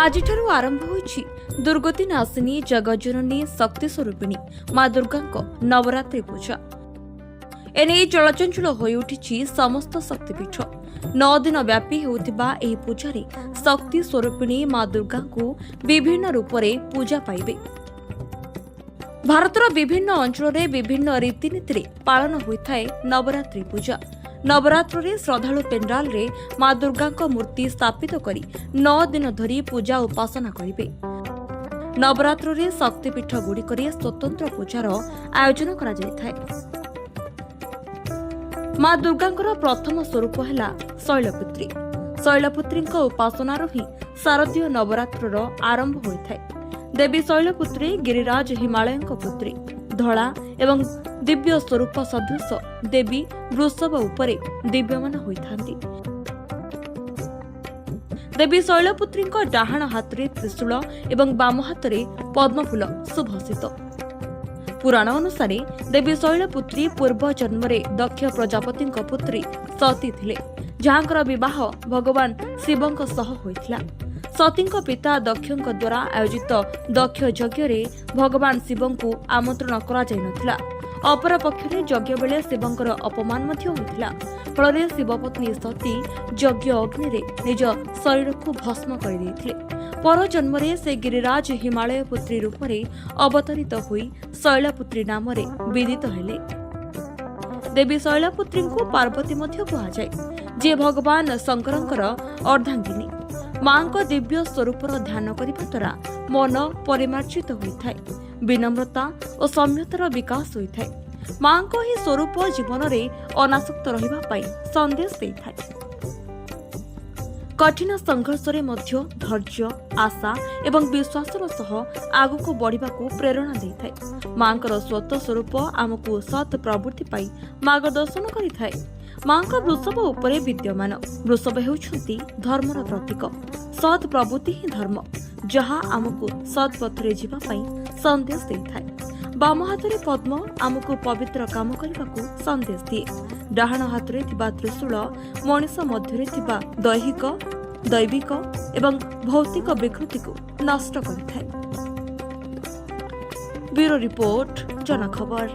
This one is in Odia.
ଆଜିଠାରୁ ଆରମ୍ଭ ହୋଇଛି ଦୁର୍ଗତି ନାଶିନୀ, ଜଗଜ୍ଜନନୀ, ଶକ୍ତି ସ୍ୱରୂପିଣୀ ମା ଦୁର୍ଗାଙ୍କ ନବରାତ୍ରି ପୂଜା। ଏନେଇ ଚଳଚଞ୍ଚଳ ହୋଇଉଠିଛି ସମସ୍ତ ଶକ୍ତିପୀଠ। 9 ଦିନ ବ୍ୟାପୀ ହେଉଥିବା ଏହି ପୂଜାରେ ଶକ୍ତି ସ୍ୱରୂପିଣୀ ମା ଦୁର୍ଗାଙ୍କୁ ବିଭିନ୍ନ ରୂପରେ ପୂଜା ପାଇବେ। ଭାରତର ବିଭିନ୍ନ ଅଞ୍ଚଳରେ ବିଭିନ୍ନ ରୀତିନୀତିରେ ପାଳନ ହୋଇଥାଏ ନବରାତ୍ରି ପୂଜା। ନବରାତ୍ରରେ ଶ୍ରଦ୍ଧାଳୁ ପେଣ୍ଡାଲରେ ମା ଦୁର୍ଗାଙ୍କ ମୂର୍ତ୍ତି ସ୍ଥାପିତ କରି 9 ଦିନ ଧରି ପୂଜା ଉପାସନା କରିବେ। ନବରାତ୍ରରେ ଶକ୍ତିପୀଠଗୁଡ଼ିକରେ ସ୍ୱତନ୍ତ୍ର ପୂଜାର ଆୟୋଜନ କରାଯାଇଥାଏ। ମା ଦୁର୍ଗାଙ୍କର ପ୍ରଥମ ସ୍ୱରୂପ ହେଲା ଶୈଳପୁତ୍ରୀ। ଶୈଳପୁତ୍ରୀଙ୍କ ଉପାସନାରୁ ହିଁ ଶାରଦୀୟ ନବରାତ୍ରର ଆରମ୍ଭ ହୋଇଥାଏ। ଦେବୀ ଶୈଳପୁତ୍ରୀ ଗିରିରାଜ ହିମାଳୟଙ୍କ ପୁତ୍ରୀ। ଧଳା ଏବଂ ଦିବ୍ୟ ସ୍ୱରୂପ ସଦୃଶ ଦେବୀ ବୃଷଭ ଉପରେ ଦିବ୍ୟମାନ ହୋଇଥାନ୍ତି। ଦେବୀ ଶୈଳପୁତ୍ରୀଙ୍କ ଡାହାଣ ହାତରେ ତ୍ରିଶୂଳ ଏବଂ ବାମ ହାତରେ ପଦ୍ମଫୁଲ ସୁଭୂଷିତ। ପୁରାଣ ଅନୁସାରେ ଦେବୀ ଶୈଳପୁତ୍ରୀ ପୂର୍ବ ଜନ୍ମରେ ଦକ୍ଷ ପ୍ରଜାପତିଙ୍କ ପୁତ୍ରୀ ସତୀ ଥିଲେ, ଯାହାଙ୍କର ବିବାହ ଭଗବାନ ଶିବଙ୍କ ସହ ହୋଇଥିଲା। ସତୀଙ୍କ ପିତା ଦକ୍ଷଙ୍କ ଦ୍ୱାରା ଆୟୋଜିତ ଦକ୍ଷ ଯଜ୍ଞରେ ଭଗବାନ ଶିବଙ୍କୁ ଆମନ୍ତ୍ରଣ କରାଯାଇନଥିଲା। ଅପରପକ୍ଷରେ ଯଜ୍ଞ ବେଳେ ଶିବଙ୍କର ଅପମାନ ମଧ୍ୟ ହୋଇଥିଲା। ଫଳରେ ଶିବପତ୍ନୀ ସତୀ ଯଜ୍ଞ ଅଗ୍ନିରେ ନିଜ ଶରୀରକୁ ଭସ୍ମ କରିଦେଇଥିଲେ। ପରଜନ୍ମରେ ସେ ଗିରିରାଜ ହିମାଳୟ ପୁତ୍ରୀ ରୂପରେ ଅବତରିତ ହୋଇ ଶୈଳପୁତ୍ରୀ ନାମରେ ବିଦିତ ହେଲେ। ଦେବୀ ଶୈଳପୁତ୍ରୀଙ୍କୁ ପାର୍ବତୀ ମଧ୍ୟ କୁହାଯାଏ, ଯିଏ ଭଗବାନ ଶଙ୍କରଙ୍କର ଅର୍ଦ୍ଧାଙ୍ଗିନୀ। ମାଙ୍କ ଦିବ୍ୟ ସ୍ୱରୂପର ଧ୍ୟାନ କରିବା ଦ୍ୱାରା ମନ ପରିମାର୍ଜିତ ହୋଇଥାଏ, ବିନମ୍ରତା ଓ ସୌମ୍ୟତାର ବିକାଶ ହୋଇଥାଏ। ମାଙ୍କ ଏହି ସ୍ୱରୂପ ଜୀବନରେ ଅନାସକ୍ତ ରହିବା ପାଇଁ ସନ୍ଦେଶ ଦେଇଥାଏ। କଠିନ ସଂଘର୍ଷରେ ମଧ୍ୟ ଧୈର୍ଯ୍ୟ, ଆଶା ଏବଂ ବିଶ୍ୱାସର ସହ ଆଗକୁ ବଢ଼ିବାକୁ ପ୍ରେରଣା ଦେଇଥାଏ। ମାଙ୍କର ସ୍ୱତ ସ୍ୱରୂପ ଆମକୁ ସତ୍ ପ୍ରବୃତ୍ତି ପାଇଁ ମାର୍ଗଦର୍ଶନ କରିଥାଏ। ମାଙ୍କ ବୃଷଭ ଉପରେ ବିଦ୍ୟମାନ। ବୃଷଭ ହେଉଛନ୍ତି ଧର୍ମର ପ୍ରତୀକ। ସତ୍ ପ୍ରବୃତ୍ତି ହିଁ ଧର୍ମ, ଯାହା ଆମକୁ ସତ୍ ପଥରେ ଯିବା ପାଇଁ ସନ୍ଦେଶ ଦେଇଥାଏ। ବାମ ହାତରେ ପଦ୍ମ ଆମକୁ ପବିତ୍ର କାମ କରିବାକୁ ସନ୍ଦେଶ ଦିଏ। ଡାହାଣ ହାତରେ ଥିବା ତ୍ରିଶୂଳ ମଣିଷ ମଧ୍ୟରେ ଥିବା ଦୈହିକ, ଦୈବିକ ଏବଂ ଭୌତିକ ବିକୃତିକୁ ନଷ୍ଟ କରିଥାଏ। Bureau report, ଜନଖବର।